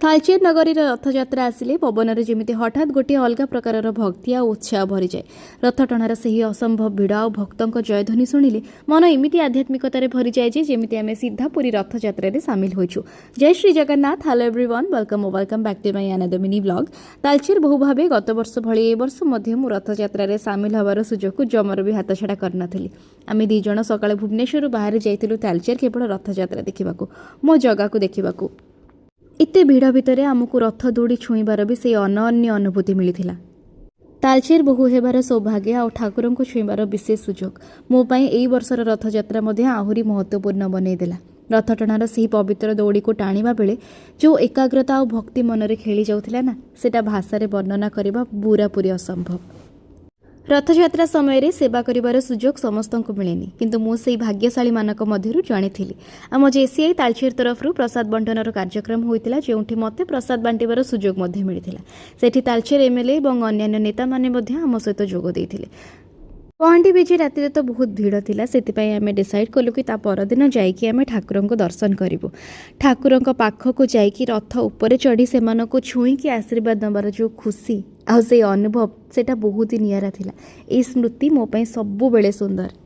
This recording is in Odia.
ତାଳଚେର ନଗରୀର ରଥଯାତ୍ରା ଆସିଲେ ପବନରେ ଯେମିତି ହଠାତ୍ ଗୋଟିଏ ଅଲଗା ପ୍ରକାରର ଭକ୍ତି ଆଉ ଉତ୍ସାହ ଭରିଯାଏ। ରଥଟଣାର ସେହି ଅସମ୍ଭବ ଭିଡ଼ ଆଉ ଭକ୍ତଙ୍କ ଜୟଧ୍ୱନି ଶୁଣିଲେ ମନ ଏମିତି ଆଧ୍ୟାତ୍ମିକତାରେ ଭରିଯାଏ ଯେ ଯେମିତି ଆମେ ସିଧା ପୁରୀ ରଥଯାତ୍ରାରେ ସାମିଲ ହୋଇଛୁ। ଜୟ Shri Jagannath. Hello everyone, welcome, welcome back to my another mini vlog. Talcher ବୋହୂ ଭାବେ ଗତ ବର୍ଷ ଭଳି ଏ ବର୍ଷ ମଧ୍ୟ ମୁଁ ରଥଯାତ୍ରାରେ ସାମିଲ ହେବାର ସୁଯୋଗକୁ ଜମାରୁ ବି ହାତଛଡ଼ା କରିନଥିଲି। ଆମେ ଦୁଇ ଜଣ ସକାଳେ ଭୁବନେଶ୍ୱରରୁ ବାହାରି ଯାଇଥିଲୁ ତାଳଚେର, କେବଳ ରଥଯାତ୍ରା ଦେଖିବାକୁ, ମୋ ଜଗାକୁ ଦେଖିବାକୁ। ଏତେ ଭିଡ଼ ଭିତରେ ଆମକୁ ରଥ ଦଉଡ଼ି ଛୁଇଁବାର ବି ସେଇ ଅନନ୍ୟ ଅନୁଭୂତି ମିଳିଥିଲା। ତାଳଚେର ବୋହୂ ହେବାର ସୌଭାଗ୍ୟ ଆଉ ଠାକୁରଙ୍କୁ ଛୁଇଁବାର ବିଶେଷ ସୁଯୋଗ ମୋ ପାଇଁ ଏଇ ବର୍ଷର ରଥଯାତ୍ରା ମଧ୍ୟ ଆହୁରି ମହତ୍ତ୍ୱପୂର୍ଣ୍ଣ ବନେଇଦେଲା। ରଥଟଣାର ସେହି ପବିତ୍ର ଦଉଡ଼ିକୁ ଟାଣିବା ବେଳେ ଯେଉଁ ଏକାଗ୍ରତା ଆଉ ଭକ୍ତି ମନରେ ଖେଳି ଯାଉଥିଲା ନା, ସେଟା ଭାଷାରେ ବର୍ଣ୍ଣନା କରିବା ପୁରାପୁରି ଅସମ୍ଭବ। ରଥଯାତ୍ରା ସମୟରେ ସେବା କରିବାର ସୁଯୋଗ ସମସ୍ତଙ୍କୁ ମିଳେନି, କିନ୍ତୁ ମୁଁ ସେଇ ଭାଗ୍ୟଶାଳୀମାନଙ୍କ ମଧ୍ୟରୁ ଜଣେ ଥିଲି। ଆମ ଜେସିଆଇ ତାଳଚେର ତରଫରୁ ପ୍ରସାଦ ବଣ୍ଟନର କାର୍ଯ୍ୟକ୍ରମ ହୋଇଥିଲା, ଯେଉଁଠି ମୋତେ ପ୍ରସାଦ ବାଣ୍ଟିବାର ସୁଯୋଗ ମଧ୍ୟ ମିଳିଥିଲା। ସେଠି ତାଳଚେର ଏମ୍ଏଲ୍ଏ ଏବଂ ଅନ୍ୟାନ୍ୟ ନେତାମାନେ ମଧ୍ୟ ଆମ ସହିତ ଯୋଗ ଦେଇଥିଲେ। ପହଣ୍ଡି ବିଜେ ରାତିରେ ତ ବହୁତ ଭିଡ଼ ଥିଲା। ସେଥିପାଇଁ ଆମେ ଡିସାଇଡ଼୍ କଲୁ କି ତା ପରଦିନ ଯାଇକି ଆମେ ଠାକୁରଙ୍କୁ ଦର୍ଶନ କରିବୁ। ଠାକୁରଙ୍କ ପାଖକୁ ଯାଇକି ରଥ ଉପରେ ଚଢ଼ି ସେମାନଙ୍କୁ ଛୁଇଁକି ଆଶୀର୍ବାଦ ନେବାର ଯେଉଁ ଖୁସି ଆଉ ସେଇ ଅନୁଭବ, ସେଇଟା ବହୁତ ହି ନିଆରା ଥିଲା। ଏଇ ସ୍ମୃତି ମୋ ପାଇଁ ସବୁବେଳେ ସୁନ୍ଦର।